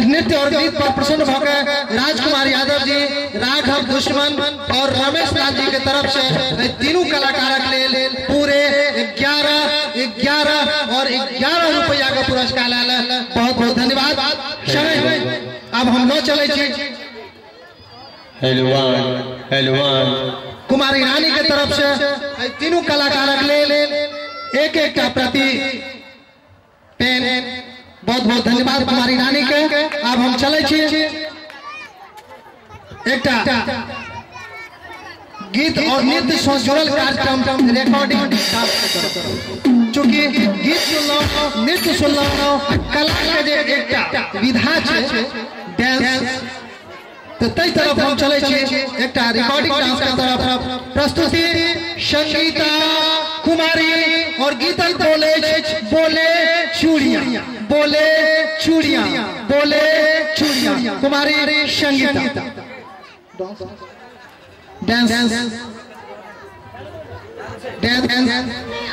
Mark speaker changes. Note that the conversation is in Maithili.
Speaker 1: नृत्य और गीत पर प्रसन्न भके राजकुमार यादव जी, राघव दुश्मन और रमेश लाल जी के तरफ से तीनों कलाकारक लेल पूरे 11, 11 और 11 रुपया का पुरस्कार आयल। बहुत बहुत धन्यवाद। अब हम लो चले छी
Speaker 2: हेलवान
Speaker 1: कुमारी रानी के तरफ से तीनों कलाकारक लेल एक एक का प्रति पेन। बहुत बहुत धन्यवाद कुमारी रानी के। अब हम चले छी एकटा गीत और नृत्य से जुड़ल कार्यक्रम रिकॉर्डिंग। चूंकि गीत सुनलहुं, नृत्य सुनलहुं, कला के जे एकटा विधा छै डांस, तो तै तरफ हम चले छी एकटा रिकॉर्डिंग डांस के तरफ। प्रस्तुति संगीता कुमारी और गीतक बोले बोले चूड़िया, बोले चूड़िया, बोले चूड़िया, कुमारी संगीता। Dance dance dance.